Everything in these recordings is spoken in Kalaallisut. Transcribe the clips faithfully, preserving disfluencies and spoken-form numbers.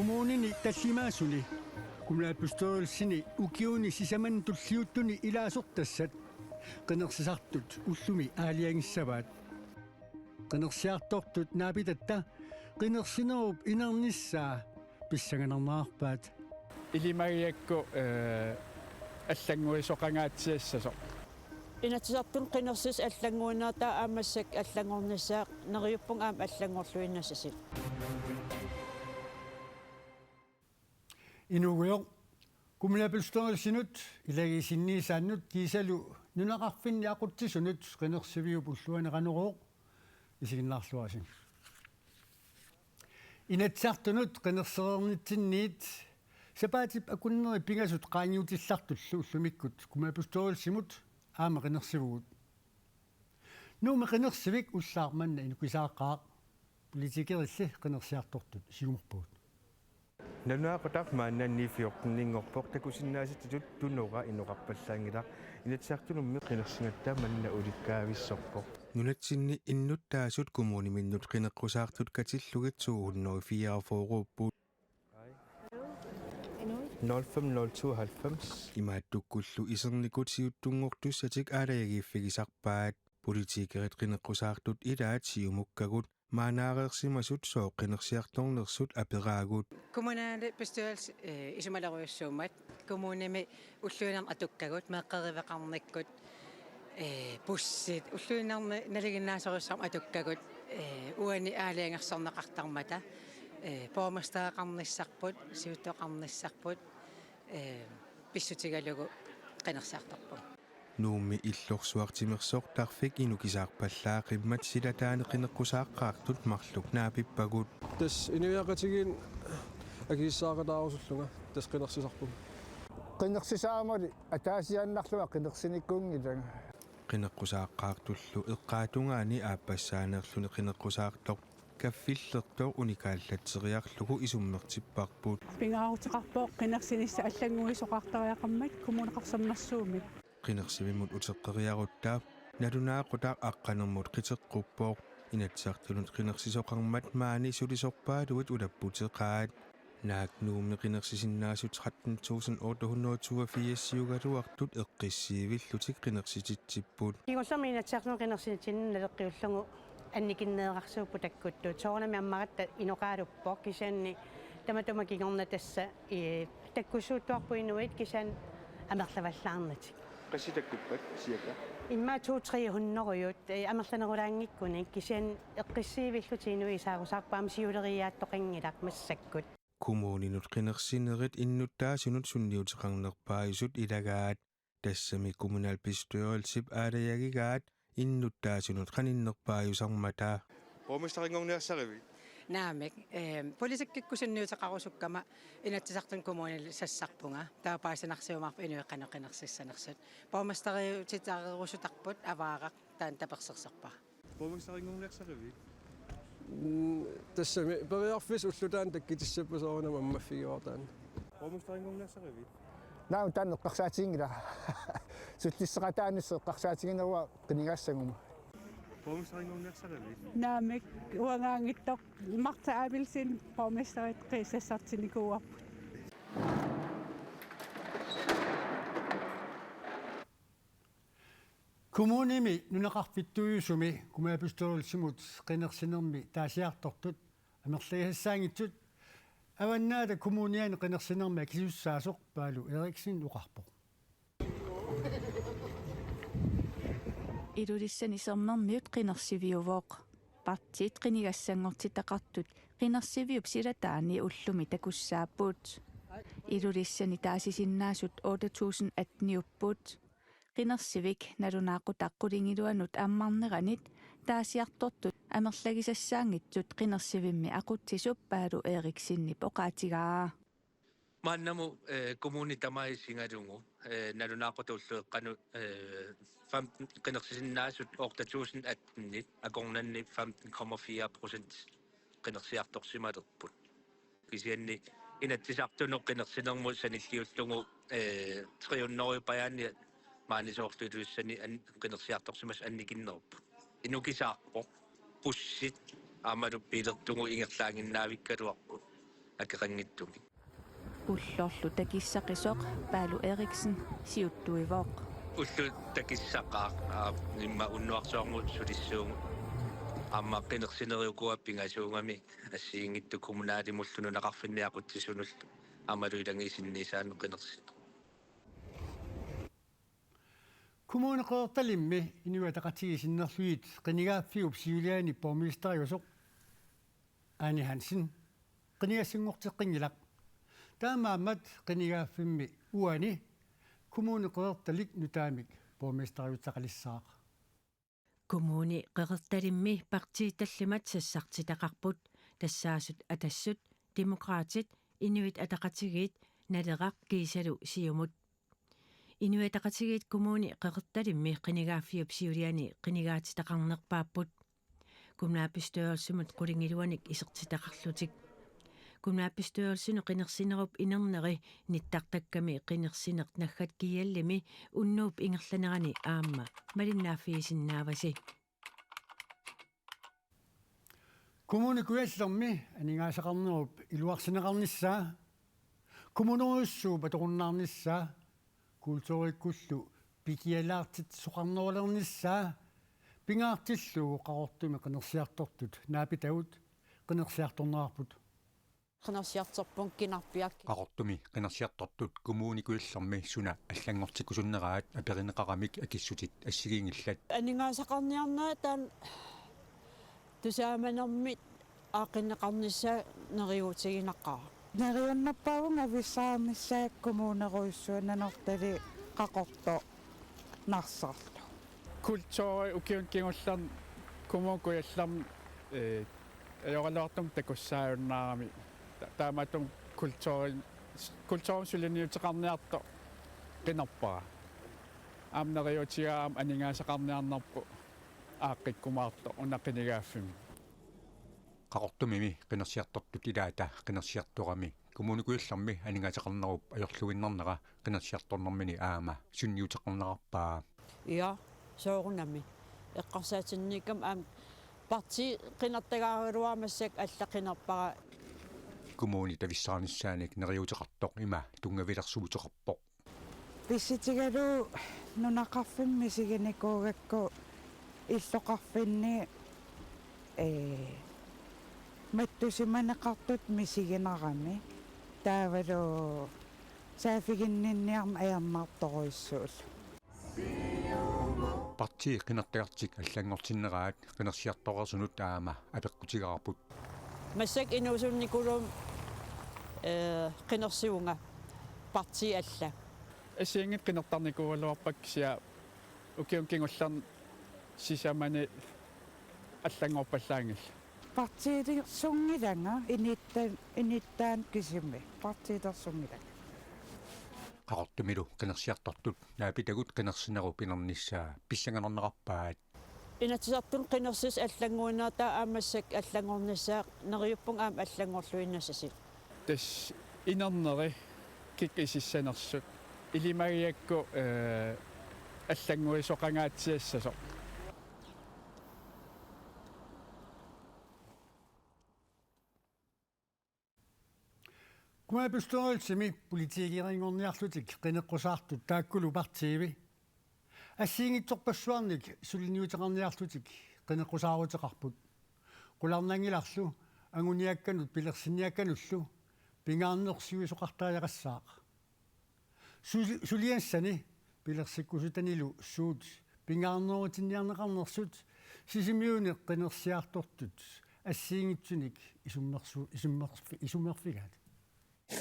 Kommunini tallimaasuni kommunalbestyrelsini ukiuni sisamani tulliuttuni ilaasortassat qinersisartut ullumi aalajangissavaat. Qinersiartortut naapitatta qinersinerup inernissaa pissanganarnerarpaat. Ilimagigakku, eh, allannguisoqangaatsiassasoq. Inatsisartuni qinersisat allannguinnartaa aamma massakkut allanngornissaat, neriuppunga aamma allanngorluinnassasut. Inuugujoq, kommunalbestyrelsinut, ilagiit sinniisaannut kiisalu nunaqarfinni aqutsisunut qinersiviup ulluani Qanorooq, isiginnaarluarisi. Inatsisartunut qinersereernitsinniit sapaatip akunneri pingasut qaangiutillartullu ullumikkut kommunalbestyrelsimut aamma qinersivugut. Nuummi qinersivik ullaaq manna inukisaaqaaq, politikerilli qinersiartortut siumorpagut. Nalunaaqutaq maanna ni fjorten-inngorpoq, takusinnaasatut tunora inoqarpallaanngilaq. Inatsisartunummi qinersigatta manna ulikkaavissorpoq. Nunatsinni innuttaasut kommuniminnut qineqqusaartut katillugit to hundrede fireogfyrre-upput. Nul fem nul tooghalvfems. Imaattukkullu isernikut siuttunngortussatik aalajangiiffigisarpaat. Politikerit qineqqusaartut ilaat siumukkagut, maannaareersimasut sooq qinersiartornersut aperaagut. Kommunalbestyrelse, eh, isumalerujussuummat, kommunimi ulluinnarni atukkagut, meeqqeriveqarnikkut, eh, bussit, ulluinnarni nalinginnaasorujussuarmik atukkagut, eh, uani aalajangersorneqartarmata, eh, borgmestereqarnissarput, siuttoqarnissarput, eh, pissutigalugu qinersiartorpugut. Nuummi illorsuaq timersortarfik inukisaarpallaaqimmat silataani qineqqusaaqqaartut marluk naapippagut. Tassa inuiaqatigiinni akisussaaqataarusullunga tassa qinersisarpunga. Qinersisaamali ataasiaannarlunga qinersinikkuunngilanga. Qineqqusaaqqaartullu eqqaatungaani aappassaaneerluni qineqqusaartoq kaffillertoq unikaallatseriarlugu isummertipparput. Pingaaruteqarpoq qinersinissaq allannguisoqartariaqarmat Kommune Qeqertarsuarmi massakkut. Qinersivimmut uteqqeriarutta nalunaaqutaq aqqanermut qiteqquppoq. Inatsisartunut qinersisoqarmat maani sulisorpaaluit ulapputeqaat. Naak Nuummi qinersisinnaasut tretten tusind otte hundrede toogfirs-iugaluartut eqqissiivillutik qinersititsipput. Kingullermik Inatsisartunut qinersinitsinni naleqqiullugu annikinneerarsuupput takkuttut. Soorunami ammaratta inoqaaluppoq kisianni tamatuma kingorna tassa, eh, takkussuuttuarput inuit kisianni amerlavallaarnatik. Qassit takkuppat siaka? Immaqa to tre hundrede, eh, amerlanerulaanngikkunik kisianni eqqissiivillutik inuit isaarusaarput aamma siuleriiaattoqanngilaq massakkut. Kommuninut qinersinerit innuttaasunut sunniuteqarnerpaajusut ilagaat. Tassami kommunalbestyrelsip aalajangigaat innuttaasunut qaninnerpaajusarmata. Borgmesterinngorniarsarivit? Naamik, eh, politikkikkut sunniuteqarusukkama Inatsisartuni kommunili sassarpunga. Taava paasinarsiumaarpoq inuit qanoq qinersissanersut. Borgmesteriutitarerusutarput avaaraq taanna tapersersorpara. Borgmesterinngorniarsarivit? Mm, tassami periarfissaq ulloq taanna takkutissappat soorunami ammaffigaara taanna. Borgmesterinngorniarsarivit? Naamik, taanna eqqarsaatiginngilaq. Sullisseqataanissaq eqqarsaatigineruara qinigassaguma. Borgmesterinngorniarsarivit? Naamik, uangaanngitsoq Martha Abelsen borgmesterip qiisassartinikuuarput. Kommunimi nunaqarfittuusumi kommunalbestyrelsimut qinersinermi taasiartortut amerlagisassaanngitsut Avannaata Kommuniani qinersinermi akisussaasoq Paalu Eriksen oqarpoq. Ilulissani Sermermiut qinersiviuvoq. Partiit qinigassanngortitaqartut qinersiviup silataani ullumi takussaapput. Ilulissani taasisinnaasut otte tusind atten-iupput. Qinersivik nalunaaqutaq qulingiluanut ammarneranit taasiartortut amerlagisassaanngitsut qinersivimmi aqutsisup Paalu Eriksenip oqaatigaa. Maannamut, eh, kommuni tamaat isigalugu, eh, nalunaaqutaq ullup qanoq, eh, femten, qinersisinnaasut otte tusind atten-it akornanni femten komma fire procent qinersiartorsimalerput. Kisianni Inatsisartunut qinersinermut sanilliullugu, eh, tre hundrede pajaanni maani soorlu Ilulissani an-, qinersiartorsimasut annikinnerput. Inukisaarpoq, bussit aammalu biilertugut ingerlaannginnaavikkaluarput. akeqanngitsumik. Ullorlu takissaqisoq Palu Eriksen siuttuivoq. Ullut takissaqaaq, aa, immaqa unnuarsuarmut sulissuugut. Aamma qinersinerit ukua pingasuugamik assigiinngitsut kommunalimullu nunaqarfinni aqutsisunullu aammalu ilagiit sinniisaannut qinersineq. Kommune Qeqertalimmi Inuit Ataqatigiit sinnerlugit qinigaaffiup siuliani borgmesteriusoq Ane Hansen qinigassanngorteqqinngilaq. Taamaammat qinigaaffimmi uani Kommune Qeqertalik nutaamik borgmesteriutaqalissaaq. Kommune Qeqertalimmi partiit tallimat sassartitaqarput, tassaasut Atassut, Demokraatit, Inuit Ataqatigiit, Naleraq kiisalu Siumut. Inuit Ataqatigiit Kommune Qeqertalimmi qinigaaffiup siuliani qinigaatitaqarnerpaapput. Kommunalbestyrelsimut qulingiluanik isertitaqarlutik. Kommunalbestyrelsinut qinersinerup inerneri nittartakkami qinersineq naggat G L-imi unnuup ingerlanerani aamma malinnaaffigisinnaavasi. Kommune Kujallermi aningaasaqarnerup iluarsineqarnissaa, kommunerujussuup atorunnaarnissaa, kulturikkullu pikialaartitsisoqarnerulernissaa pingaartillugu Qaqortumi qinersiartortut naapitagut qinersiartornerarput. Qinersiartorpunga kinarpiaq. Qaqortumi qinersiartortut Kommune Kujallermi suna allanngortikkusunneraat aperineqaramik akissutit assigiinngillat. Aningaasaqarniarnerit taanna tusaamanermit aaqqinneqarnissaa neriuutiginaqaaq. Neriunnerpaavunga avissaarnissaa kommunerujussuaq Nanortalik Qaqortoq Narsarlu. Kulturi ukiuni kingullerni Kommune Kujallermi, ee, ajoraluartumik takussaajunnaarami. Ta-, taamaattumik kulturi, kulturimik suliniuteqarniartoq qinerpara. Aamma neriuutigaa aamma aningaasaqarniarnerput aaqqikkumaartoq una qinigaaffimmi. Qaqortumimi qinersiartortut ilaata qinersiartorami Kommune Kujallermi aningaasaqarnerup ajorluinnarnera qinersiartornermini aamma sunniuteqarnerarpaa. Ja, soorunami. Eqqarsaatinniikkama aamma partii qinertagaaraluarama massakkut alla qinerpara. Kommuni tavissaarnissaanik neriuuteqartoq ima tunngavilersuuteqarpoq. Pissutigalugu nunaqarfimmi misiginikuugakku illoqarfinni, ee, mattusimaneqartut misiginarami. Taavalu saaffiginninniarneq ajornartorujussuullu. Partii qinertagartik allanngortinneraat qinersiartoreersunut aamma apeqqutigaarput. Massakkut inuusunnikuluumik, ee, qinersivunga partii alla. Assigiinngitsut qinertarnikuugaluarpakka kisianni ukiuni kingullerni sisamani allanngorpallaanngillat. Partiilersunngilanga inittan-, inittaan kisimi. Partiilersunngilanga. Qaqortumilu qinersiartortut naapitagut qinersinerup inernissaa pissanganarnerarpaat. Inatsisartuni qinersissat allannguinnartaa aamma massakkut allanngornissaa neriuppunga aamma allanngorluinnassasut. Tassa inerneri kikkut isissanersut. Ilimagigakku, ee, allannguisoqangaatsiassasoq. Kommunalbestyrelsimi politikerinngorniarlutik qineqqusaartut taakkulu partiivi assigiinngitsorpassuarnik suliniuteqarniarlutik qineqqusaaruteqarput. Qularnanngilarlu anguniakkanut pilersinniakkanullu pingaarnersiuisoqartariaqassaaq. Suli-, suliassani pilersikkusutanilu suut pingaarnerutinniarneqarnersut Sisimiuni qinersiartortut assigiinngitsunik isummersu-, isummerfi-, isummerfigaat.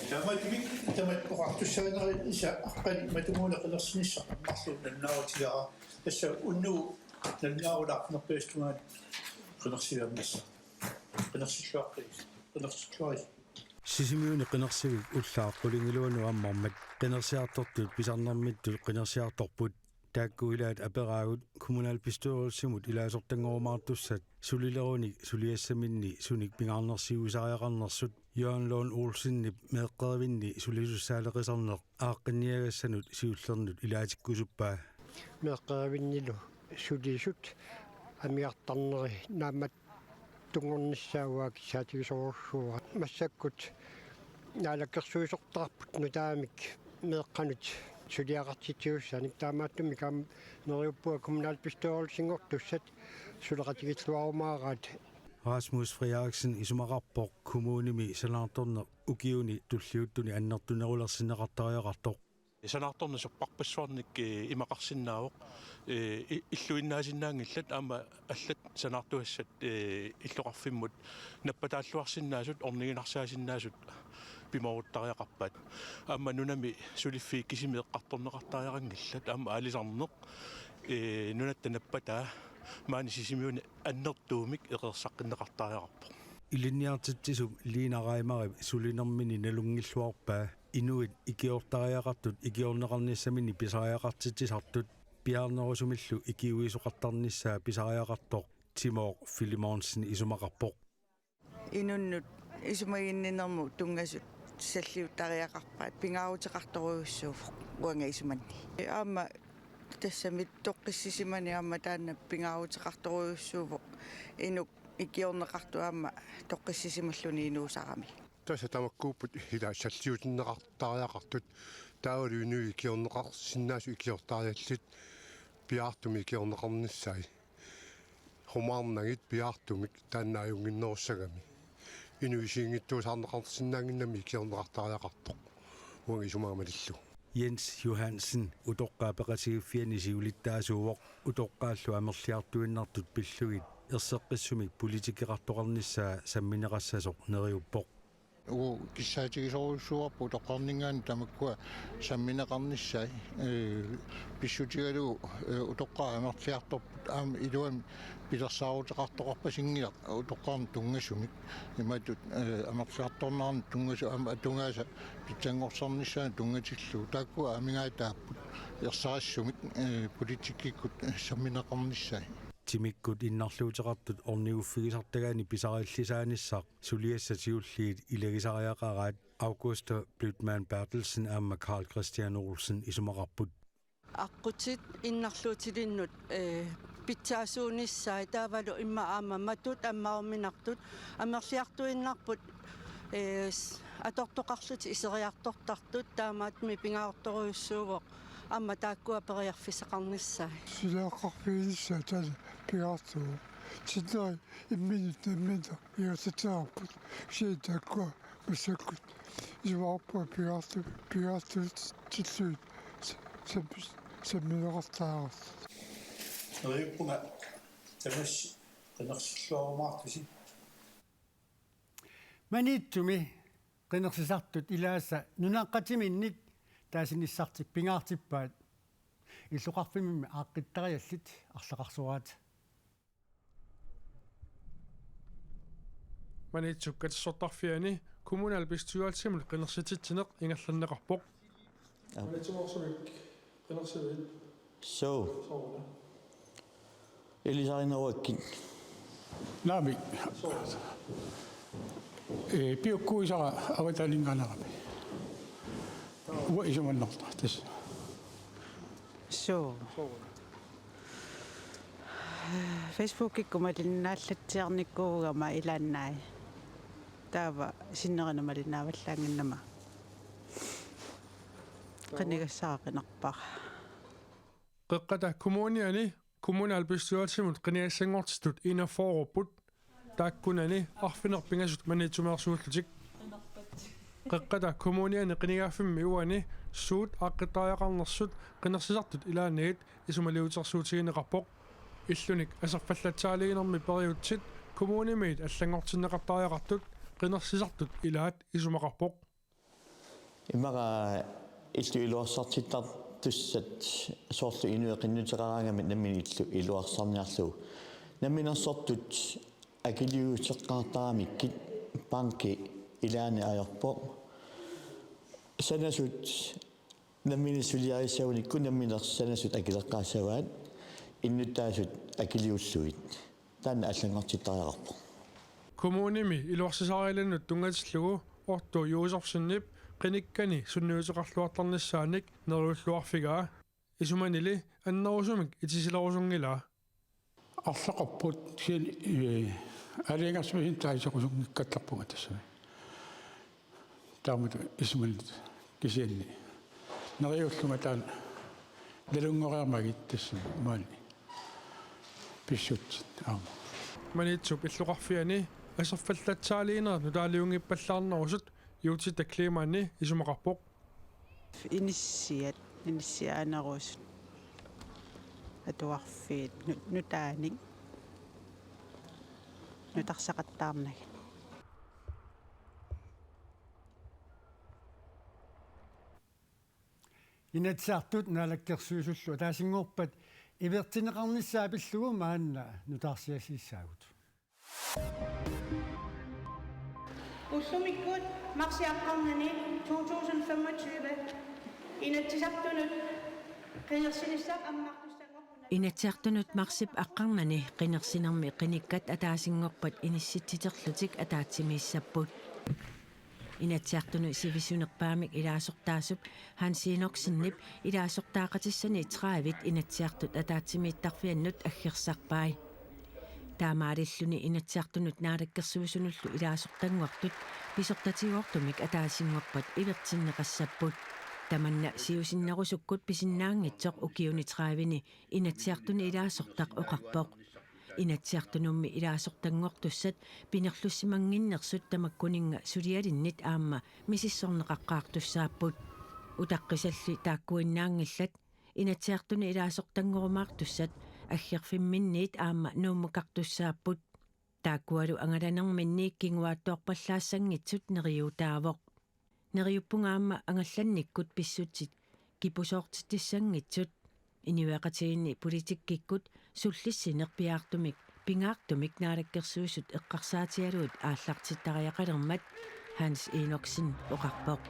Taamaattumik tamat oqartussaanerit isa aqqani matumuuna qinersinissaq marluk nalunaarutigaara. Tassa unnugu nalunaarulaarfinerpiassuaat qinersiviarnissaq. Qinersilluaqqis. Qinersilluaris. Sisimiuni qinersivik ullaaq qulingiluanut ammarmat qinersiartortut pisarnermittut qinersiartorput. Taakku ilaat aperaagut kommunalbestyrelsimut ilaasortanngorumaartussat sulilerunik suliassaminni sunik pingaarnersiuisariaqarnersut Jørgen Lund Olsenip meeqqerivinni sulisussaaleqisarneq aaqqinniagassanut siullernut ilaatikkusuppaa. Meeqqerivinnilu sulisut amigartarneri naammattunngornissaat kissaatigisorujussuuara. Massakkut naalakkersuisortaarput nutaamik meeqqanut suliaqartitsigussaanik. Taamaattumik aamma neriuppunga kommunalbestyrelsinngortussat suleqatigilluarumaaraat. Rasmus Frederiksen isumaqarpoq kommunimi sanaartorneq ukiuni tulliuttuni annertunerulersinneqartariaqartoq. Sanaartorneq supparpassuarnik, eh, imaqarsinnaavoq, eh, i-, illuinnaasinnaanngillat aamma allat sanaartugassat, eh, illoqarfimmut nappataalluarsinnaasut orniginarsaasinnaasut pimooruttariaqarpaat. Aamma nunami suliffiit kisimik eqqartorneqartariaqanngillat aamma aalisarneq, eh, nunatta nappataa maani Sisimiuni annertuumik eqeersaqqinneqartariaqarpoq. Ilinniartitsisup Lina Reimerip sulinermini nalunngilluarpaa inuit ikiortariaqartut ikiorneqarnissaminnik pisariaqartitsisartut piaarnerusumillu ikiuisoqartarnissaa pisariaqartoq Timooq Filemonsen isumaqarpoq. Inunnut isumaginninnermut tunngasut salliuttariaqarpaat pingaaruteqartorujussuuvoq uanga isumanni. Aamma tassami toqqissisimaneq aamma taanna pingaaruteqartorujussuuvoq inuk ikiorneqartoq aamma toqqissisimalluni inuusarami. Tassa tamakkuupput ila salliutinneqartariaqartut taavalu inuit ikiorneqarsinnaasut ikiortariallit piaartumik ikiorneqarnissaat. Qumaarnagit piaartumik taanna ajunnginnerussagami. Inuit isiginngitsuusaarneqarsinnaannginnami ikiorneqartariaqartoq uanga isumaga malillugu. Jens Johansen utoqqaat peqatigiiffianni siulittaasuuvoq utoqqaallu amerliartuinnartut pillugit erseqqissumik politikeqartoqarnissaa sammineqassasoq neriuppoq. Uagut kissaatigisorujussuuarput utoqqarninngaanniit tamakkua sammineqarnissaat, ee, pissutigalugu, ee, utoqqaat amerliartorput aamma iluamik pilersaaruteqartoqarpasinngilaq utoqqarnut tunngasumik. Imatut, ee, amerliartornerannut tunngasut aamma atugaasa pitsanngorsarnissaannut tunngatillugu. Taakkua amigaataapput ersarissumik, ee, politikkikkut sammineqarnissaat. Timikkut innarluuteqartut orniguffigisartagaanni pisarillisaanissaq suliassat siulliit ilagisariaqaraat Augusta Blütmann Berthelsen aamma Carl Christian Olsen isumaqarput. Aqqutit innarluutilinnut, ee, pitsaasuunissaat taavalu immaqa aamma matut ammaruminartut amerliartuinnarput, ee, s-, atortoqarlutik iseriartortartut taamaattumik pingaartorujussuuvoq aamma taakkua periarfissaqarnissaat. Suliaqarfiginissaat taanna pingaartuuvoq. Sinneri imminnut nammineq igassatsiarput. Kisianni taakkua massakkut isumaqarpunga pingaartu-, pingaartutillugit sa-, sam-, sammineqartariaqartut. Neriuppunga tamassi qinersilluarumaartusi. Maniitsumi qinersisartut ilaasa nunaqqatiminnik taasinissartik pingaartippaat. Illoqarfimmimmi aaqqittariallit arlaqarsoraat. Maniitsup katersortarfiani kommunalbestyrelsimut qinersititsineq ingerlanneqarpoq. Aap. Maniitsumoorsuit qinersivit? Suu. Sooruna? Ilisarineruakkit. Naamik. Suu. Ee, piukkuisara avataaninngaanneerami. Uanga isumannarta tassa. Suu. Suu. Facebookikkut malinnaallatsiarnikuugama ilaannaat. Taava sinnerinut malinnaavallaannginnama. Qinigassara qinerpara. Qeqqata Kommuniani kommunalbestyrelsimut qinigassanngortitut enogfyrreupput. Taakkunani arfineq-pingasut maniitsumeersuullutik. Qeqqata Kommuniani qinigaaffimmi uani suut aaqqittariaqarnersut qinersisartut ilaanniit isumaliutersuutigineqarpoq. Illunik aserfallatsaaliinermi periutsit kommunimiit allanngortinneqartariaqartut qinersisartut ilaat isumaqarpoq. Immaqa illu iluarsartittartussat soorlu inuit qinnuteqaraangamik nammineq illu iluarsarniarlugu. Namminersortut akiliuteqqaartaramikkit banki ilaanni ajorpoq. Sanasut nammineq suliarissagunikku nammineq sanasut akileqqaassavaat innuttaasut akiliullugit. Taanna allanngortittariaqarpoq. Kommunimi iluarsisarialernut tunngatillugu Otto Josefsenip qinikkani sunniuteqarluartarnissaanik neriulluarfigaa. Isumanili annerusumik itisilerusunngilaa. Arlaqarput kisianni, ee, aalajangersimasunut taaserusunngikkallarpunga tassami. Taamatut isumanit kisianni neriullunga taanna nalunngoriarmagit tassami maani pissutsit aamma. Maniitsup illoqarfiani aserfallatsaaliinerat nutaaliunngippallaarnerusut Jutita Kleemanni isumaqarpoq. Inissiat, inissiaanerusut, atuarfiit, nu-, nutaanik, nutarsaqattaarnagit. Inatsisartut Naalakkersuisullu ataasinngorpat ivertinneqarnissaa pillugu maanna nutaarsiassiissaagut. Ullumikkut marsip aqqarnganni to tusind femogtyve Inatsisartunut qinersinissaq ammartussanngorpunga. Inatsisartunut marsip aqqarnganni qinersinermi qinikkat ataasinngorpat inissitsiterlutik ataatsimiissapput. Inatsisartuni sivisunerpaamik ilaasortaasup Hans Enoksenip ilaasortaaqatissani tredive Inatsisartut ataatsimiittarfiannut aggersarpai. Taamaalilluni Inatsisartunut Naalakkersuisunullu ilaasortanngortut pisortatigoortumik ataasinngorpat ivertinneqassapput. Tamanna siusinnerusukkut pisinnaanngitsoq ukiuni tredive-ni Inatsisartuni ilaasortaq oqarpoq. Inatsisartunummi ilaasortanngortussat pinerlussimannginnersut tamakkuninnga sulialinnit aamma misissorneqaqqaartussaapput. Utaqqisalli taakkuinnaanngillat, Inatsisartuni ilaasortanngorumaartussat aggerfimminniit aamma nuummukartussaapput. Taakkualu angalanerminni kinguaattoorpallaassanngitsut neriuutaavoq. Neriuppunga aamma angallannikkut pissutsit kipusoortitissanngitsut. Inuiaqatigiinni politikkikkut sullissineq piaartumik, pingaartumik Naalakkersuisut eqqarsaatigalugit aallartittariaqalermat, Hans Enoksen oqarpoq.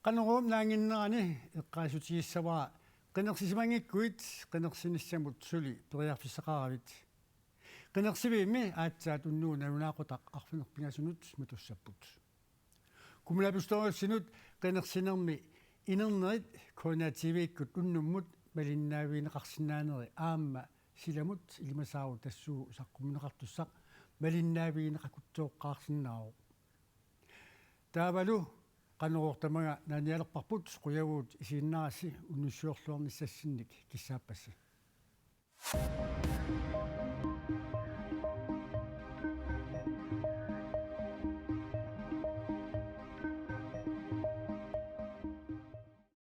Qanorooq naannginnerani eqqaassutigissavara, qinersisimanngikkuit qinersinissamut suli periarfissaqaravit? Qinersiviimmi aatsaat unnugu nalunaaqutaq arfineq-pingasunut matussapput. Kommunalbestyrelsinut qinersinermi inernerit K N A T V-kkut unnummut malinnaavigineqarsinnaaneri aamma silamut ilimasaarut tassuugu saqqummiunneqartussaq malinnaavigineqakutsooqqaarsinnaavoq. Taavalu Qanorooq tamaga naanialerparput, qujavugut isiginnaarassi, unnussiorluarnissassinnik kissaappassi.